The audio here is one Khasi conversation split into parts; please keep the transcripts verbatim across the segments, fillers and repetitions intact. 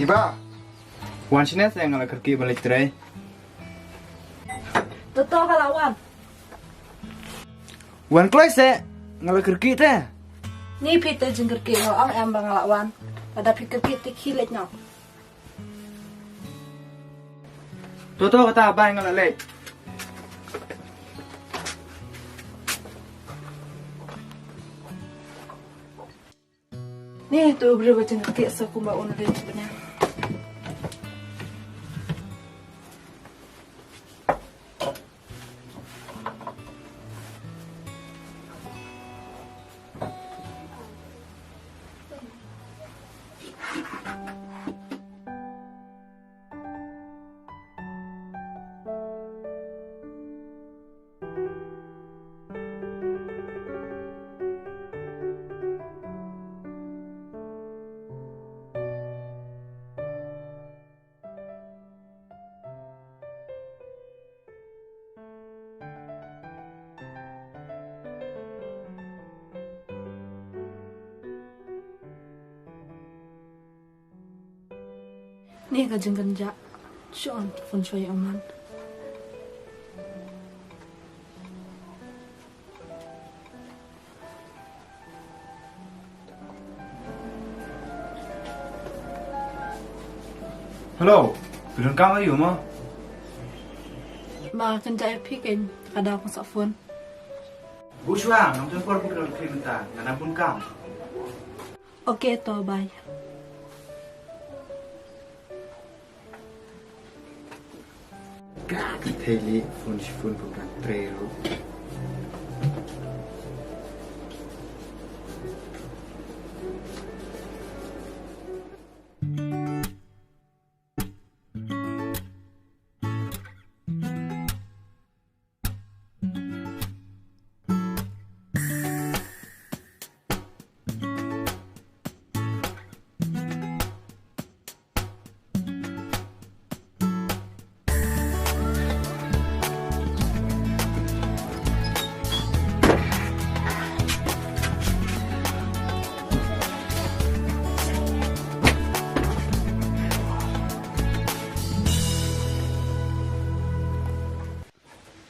Iba. Wan shane se, nga la kyrkieh ban leit trei. To to, ka la wan. Wan kloi se, nga la kyrkieh te. Ni phi te jingkyrkieh, nga ong em ba nga la wan. Lada phi kyrkieh te khie leit noh. To to, kata bye, nga la leit. Ni to briew ba jingkyrkieh sa kumba un leit bniah. Ni ka jingkynjah. Shu on phone shuwa ïa u Man. Hello, phi donkam ïa u mo? Ma kynjah ïa phi kein, ka daw ka sah phone. Buh shuwa, ngam don por phi ka long phi mynta, nga dang bun kam. Okay to, bye. Ka thei li phone shi phone pun kan trei ruh.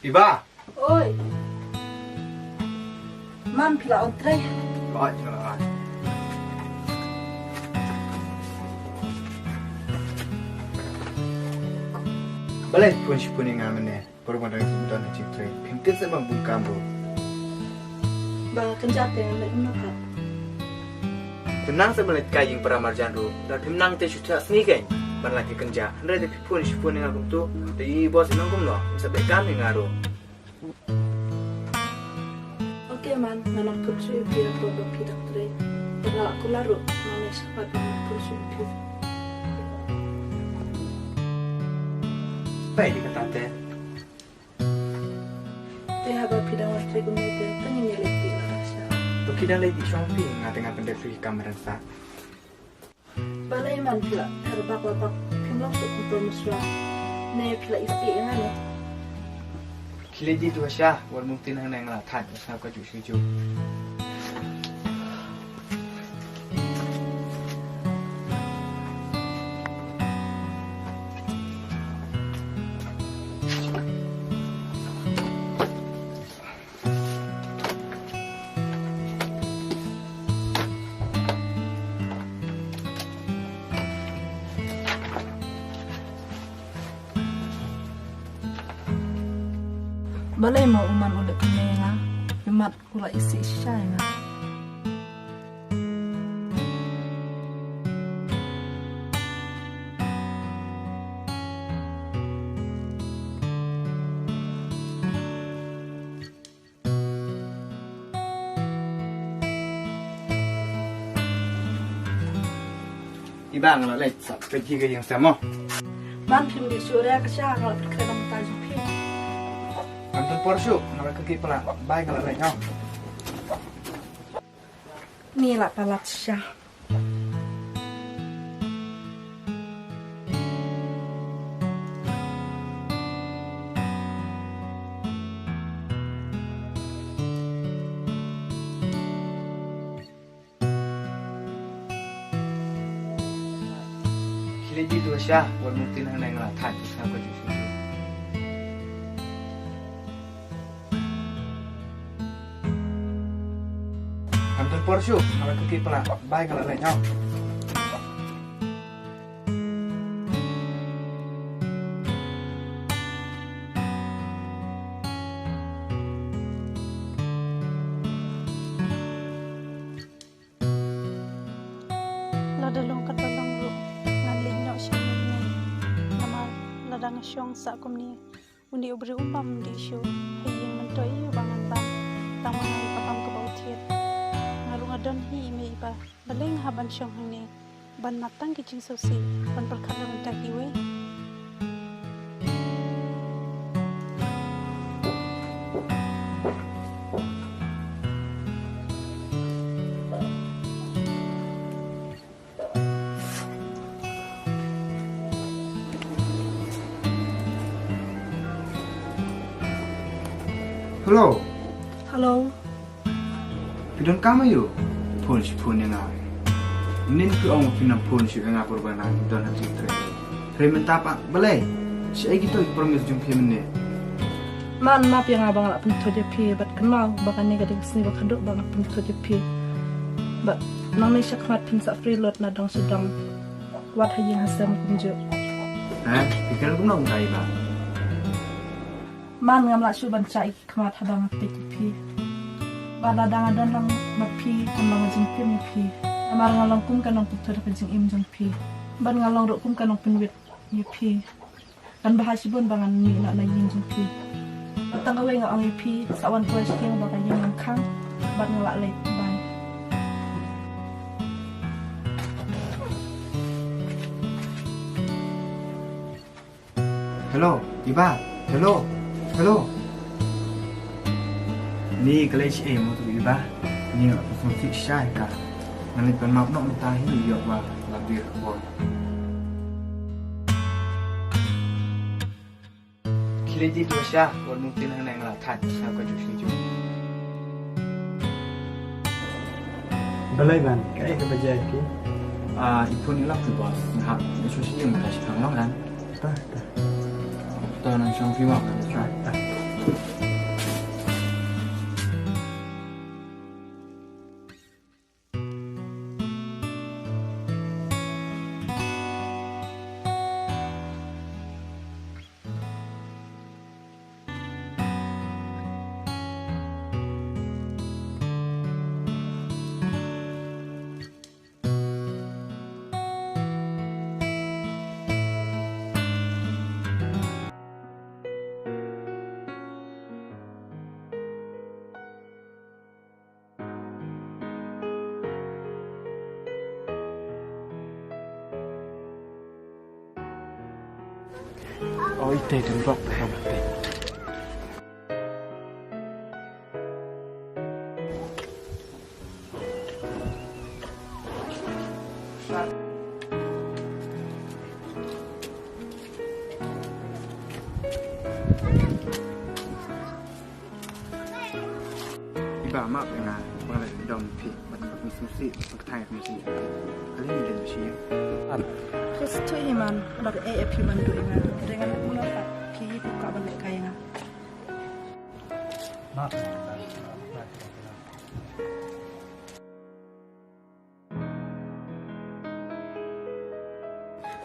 Iba. Oi. Man, phi la wan trei? Oi, phi la wan. Balei phone shi phone ïa nga mynne? Por ban dang don ha jingtrei. Phim tip seh ban bun kam ruh. Ba kynjah te nga leit noh pat. Phim nang seh ban leit kai ïing para marjan ruh. Lada phim nang te shu thiah sngi kein ban lait ïa kynjah. Hynrei te phi phone shi phone ïa nga kumto. Te i boss i nang kumno? Sa beh kam ïa nga ruh. Okay Man, nga nang phone shuh ïa phi hapoh ba phi dang trei. Te nga la kular ruh, nga nang shu pat ban phone shuh ïa phi. Peit ïa kata te. Te haba phi dang wan trei kumne te, te ngin ïa leit phi la sha. To phi dang leit phi shong phi, nga te nga pyndep phi kam rangsa. Balei Man phi la her bak la bak, phim long shuh kum por mynshuwa. Ne phi la isih ïa nga ne? Khie leit die tu sha, wat mut tin hangne nga la thait, nga sngap kajuh shuh juh. Balei mo u Man u leh kumne ïa nga? Imat u la isih shisha ïa nga. Iba, nga la leit sa peit hi ka ïing seh mo. Man, phim dei shuh re ka sha, nga la pynkhreh na ka bynta jong phi. Ngam don por shuh, nga la kyrkieh palat. Bye, nga la leit, ho. Ni la palat sha. Lady Dosha, wat mungkin hangne nga la thait, ka sngap ka juh shuh. Kam don por shuh, nga la kyrkieh palat, bye, nga la leit noh. Lada long katba long ruh, ngan leit noh sha une. Namar lada nga shong sah kumne, une u briew um bam dih shuh. Ha ïing mynta ïoh ba ngan bam, tang ba nga ïoh ka bam kaba u thied. Nga ruh nga don hi i mei i pa, balei nga hap ban shong hangne ban mad tang ki jingsngewsih, ban pyrkhat na ka bynta kiwei. Hello. Hello. Phi don kam aiu? Phone shi phone ïa nga. Nin phi ong phi nang phone shi ïa nga por ba nga don ha jingtrei. Trei mynta pat balei? Shi ai kito ki promise jong phi mynne. Man, map ïa nga ba nga la pynthut ïa phi, bad kynmaw ba kane ka dei ka sngi ba khadduh ba nga pynthut ïa phi. Bad nangne shakhmat phin sa free lut na dong sha dong. Wat ha ïing ha sem kumjuh. Ha? Phi kren kumno kumta Iba? Man, ngam lah shuh ban shah ïa ki khmat haba nga peit ïa phi. Bad lada nga don lang bad phi, kan long ka jingpynïap ïa phi. Namar nga long kum ka nongpynthut ha ka jingim jong phi. Bad nga long ruh kum ka nongpynwit ïa phi. Kan bha shibun ba ngan mih noh na ïing jong phi. Bad tang kawei nga ong ïa phi, sa wan kloi sha ïing ba ka ïing long khang. Bad nga lah leit, bye. Hello, Iba. Hello. Hello. Ni ka lei shi ei mo tu Iba. Ni nga pun sih shai ka. Ngan leit ban map noh mynta hi ïoh ba la bir ka bor. Khie leit di tu sha, wat mungkin hangne nga la thait, sha ka juh shu juh. Balei ban, kaei kaba jia ïa phi? Ah, i phone i lap tu ba, nga hap, nga shu shi ïing mynta shi khang long kan. Ta, ta. To nang shong phi mo. Ta, ta. Oh, ite dum bok ba hang te. Iba map ïa nga, ba nga la dom phi, bad nga sngewsih, bad ka thai ka mynsiem. Kali ni den shi. Just tu hi man, bad eh phi man du ïa nga. Dei nga mula ka phi phi ka ban leh kai nga. Map.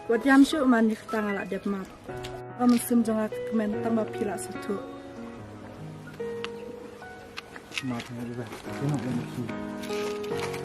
Wat ïam shuh man, ïa kata nga la dep map. Ba mynsiem jong nga ka kmen tang ba phi la sngewthuh. Map nga ïa ba. Ïa map ïa map shuh.